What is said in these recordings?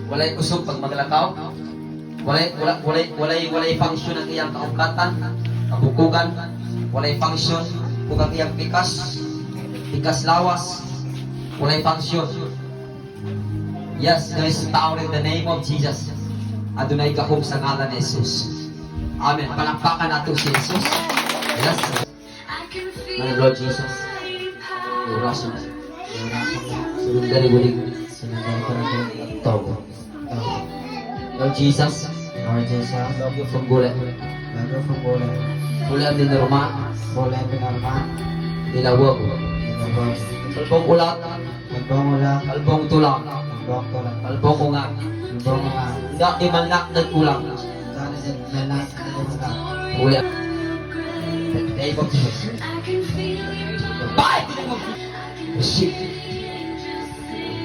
Walay kusog pag maglakaw. Walay wala, walay walay walay function ang iyang kaugkatan, kabukugan, walay function ug ang iyang pikas, pikas lawas, walay function. Yes, there is power in the name of Jesus. Adunay gahom sa ngalan ni Jesus. Amen. Palakpakan nato si Jesus. Yes. My Lord Jesus. Orasan. Sundan bulig. Togo. Lord Jesus. Lord Jesus, Love you from Gule. Love you from Bole. Bule ang dinorma. Bole Binarma, Nilawag. Nilawag, Kalbong ulat. Kalbong Ulak, Kalbong tulang. Kalbong Tulak, Kalbong ungat. Kalbong Unga, Nga imanak nagkulang. Sana sa Nanak, Nilawag, Bule. The name of Jesus. The mighty name of Jesus. Receive.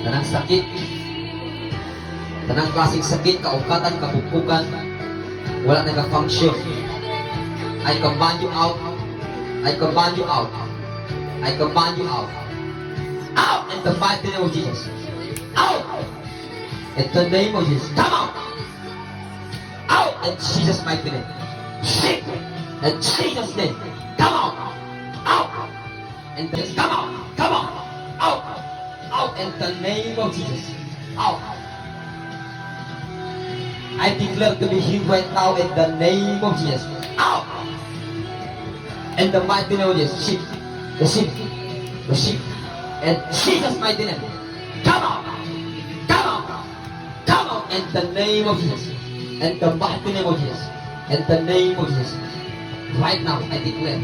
Tanang sakit. Tanang klaseng sakit, kaugkatan, kabukugan, wala nag-function. I command you out. I command you out. I command you out. Out in the mighty name of Jesus. Out! In the name of Jesus. Come out! Out in Jesus' mighty name. Shit! In Jesus' name. Come out! Out! And just come out! Come out! Out! Out in the name of Jesus. Out! I declare to be healed right now in the name of Jesus. Out! In the mighty name of Jesus. Receive. Receive. Receive. In Jesus' mighty name. Come out! Come out! Come out in the name of Jesus. In the mighty name of Jesus. In the name of Jesus. Right now, I declare.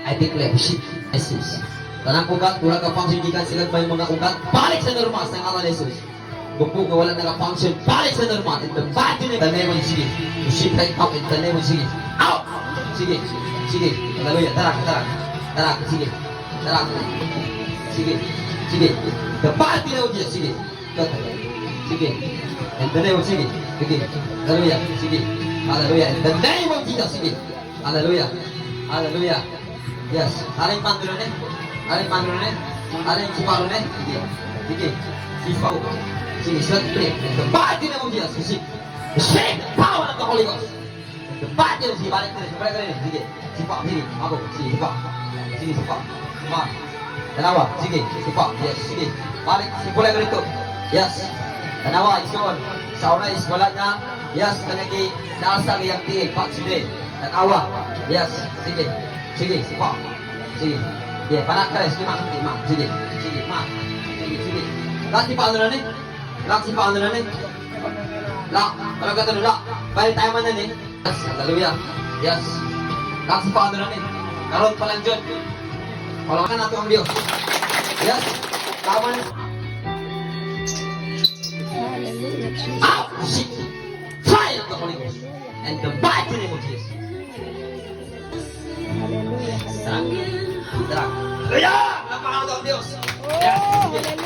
I declare. Receive. Jesus. Tanang ugat, wala ka function, gikan sila may mga ugat, balik sa normal sa ngalan ni Jesus. Buko nga wala naka-function, balik sa normal. In the mighty name, the name of Jesus. Receive right now in the name of Jesus. Out! Sige, sige. Hallelujah. Tara, tara. Tara, sige. Tara. Sige, sige. The mighty name of Jesus. Sige. Sige. In the name of, sige. Sige. Hallelujah. Sige. Hallelujah. In the name of Jesus. Sige. Hallelujah. Hallelujah. Yes. Aling panduro ne? Aling panduro ne? Aling siparo ne? Sige. Sige. Sipa. Sige, set free. In the mighty name of Jesus. Receive. Receive the power of the Holy Ghost. In the mighty name of Jesus. Balik ka rin. Balik ka rin. Sige. Sipa. Sige. Ako. Sige. Sipa. Sige. Sipa. Sipa. Dalawa. Sige. Sipa. Yes. Sige. Balik. Simula ka rito. Yes. Tanawa. Ison. Sa una is wala na. Yes. Kanagi. Nasa iyang tiil. Pak. Sige. Tanawa. Yes. Sige. Sige. Sipa. Sige. Yeah. Panak ka rin. Sige. Ma. Sige. Ma. Sige. Sige. Ma. Sige. Sige. Lahat si paano na ni? Lahat si paano na ni? La. Talaga ito la. Balik tayo man na ni. Yes. Hallelujah. Yes. Lahat si paano na ni? Karon pa lang dyan. Wala ka na ito ang Diyos. Yes. Tama na. Hallelujah, Jesus. Out! Shit! Fire of the Holy Ghost. And the mighty name of Jesus. Hallelujah, Tara. hallelujah. Tara. Hallelujah! Napakano ang Diyos. Yes. Oh, hallelujah.